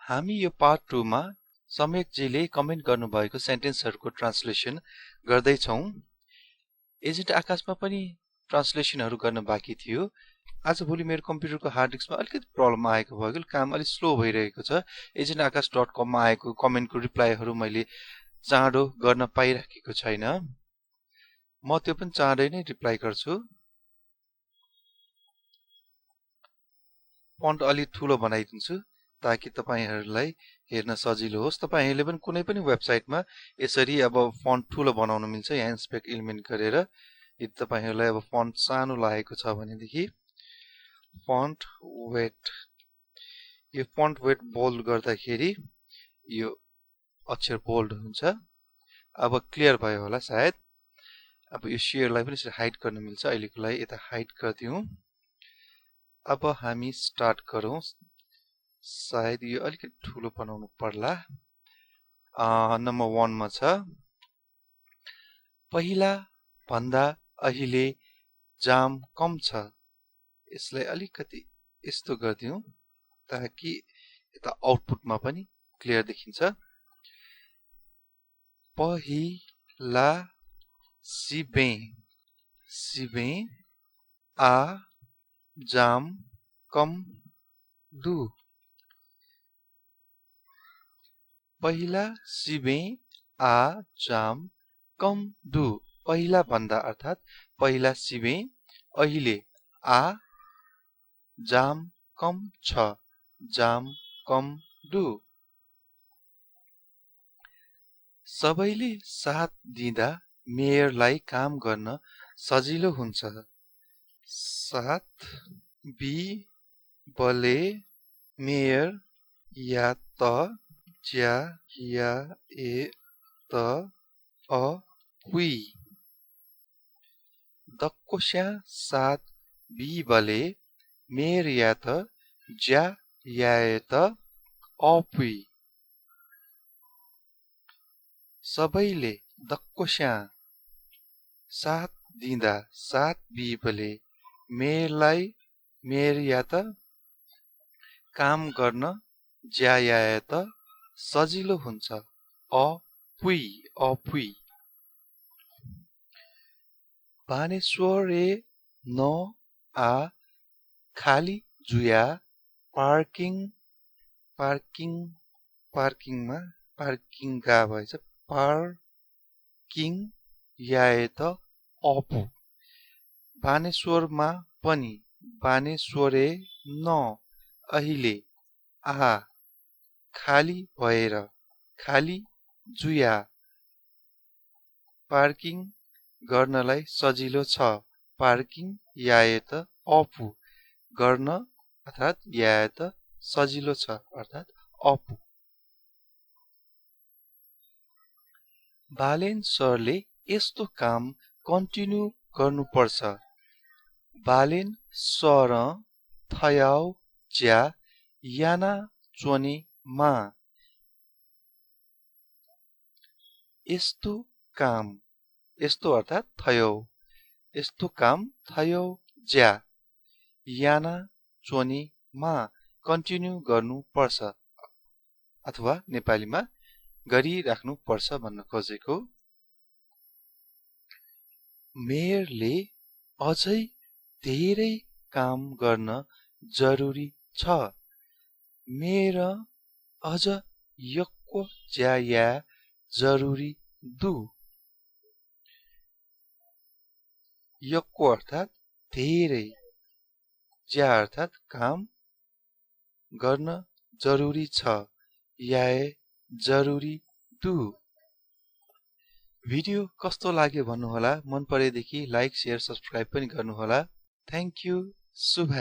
हामी यो पार्ट 2 मा सम्यकजीले कमेन्ट गर्नुभएको सेन्टेन्सहरुको ट्रान्सलेसन गर्दै छौं। एजेन्ट आकाशमा पनि ट्रान्सलेसनहरु गर्न बाँकी थियो। आजभोलि मेरो कम्प्युटरको हार्ड डिस्कमा अलिकति प्रब्लम आएको भएकोले काम अलि स्लो भइरहेको छ। agentakaash.com मा आएको कमेन्टको रिप्लाईहरु मैले चाँडो गर्न पाइराखेको छैन। म त्यो पनि चाँडै नै रिप्लाई गर्छु। फन्ट अलि ठूलो बनाइदिन्छु ताकि तपाईहरुलाई हेर्न सजिलो होस्। तपाईहरुले पनि कुनै पनि वेबसाइटमा यसरी अब फन्ट ठूलो बनाउन मिल्छ। यहाँ इन्सपेक्ट एलिमेन्ट गरेर यदि तपाईहरुलाई अब फन्ट सानो लागेको छ भनेदेखि फन्ट वेट, यो फन्ट वेट बोल्ड गर्दाखेरि यो अक्षर बोल्ड हुन्छ। अब क्लियर भयो होला सायद। अब यो शेयरलाई पनि यसरी हाइड गर्न मिल्छ। अहिलेको लागि यता हाइड गर्दियौ। अब हामी स्टार्ट गरौँ। सायद यो अलिकति ठूलो बनाउनु पर्ला। नम्बर 1 मा छ पहिला भन्दा अहिले जाम कम छ। यसलाई अलिकति यस्तो गर्दियौ ताकि यता आउटपुटमा पनि क्लियर देखिन्छ। पहिला सिबे आ जाम कम दु। पहिला सिबे आ जाम कम दु। पहिला भन्दा अर्थात पहिला सिबे, अहिले आ जाम कम छ, जाम कम दु। सबैले साथ दिँदा मेयरलाई काम गर्न सजिलो हुन्छ। साथ बी बले मेयर या त ज्या या ए त अ हुई। दक्कोस्या साथ बी बले मेयर या त ज्या या ए त अ हुई। सबैले दक्कोस्या साथ दिँदा साथ बिबले मेयरलाई मेयर या त काम गर्न ज्या या त सजिलो हुन्छ। अ पुई। बानेश्वरे न आ खाली जुया पार्किङ गा भएछ पार्किङ या त अपु। बानेश्वरमा पनि बानेश्वरे न अहिले आ खाली भएर खाली जुया पार्किङ गर्नलाई सजिलो छ। पार्किङ या त अपु गर्न अर्थात या त सजिलो छ अर्थात अपु। बालेन सरले यस्तो काम कन्टिन्यू गर्नुपर्छ। बालेन सर थयाउ ज्या याना चोने मा। यस्तो काम, यस्तो अर्थात थयौ, यस्तो काम थयौ ज्या याना चोने मा कन्टिन्यू गर्नु पर्छ अथवा नेपालीमा गरिराख्नु पर्छ भन्न खोजेको। मेयरले अझै धेरै काम गर्न जरुरी छ। मेयर अझ यक्को ज्या या जरुरी दु। यक्को अर्थात धेरै, ज्या अर्थात काम गर्न जरुरी छ, या जरुरी दु। भिडियो कस्तो लाग्यो भन्नुहोला। मन परेदेखि लाइक, शेयर, सब्स्क्राइब पनि गर्नुहोला। Thank you. शुभ।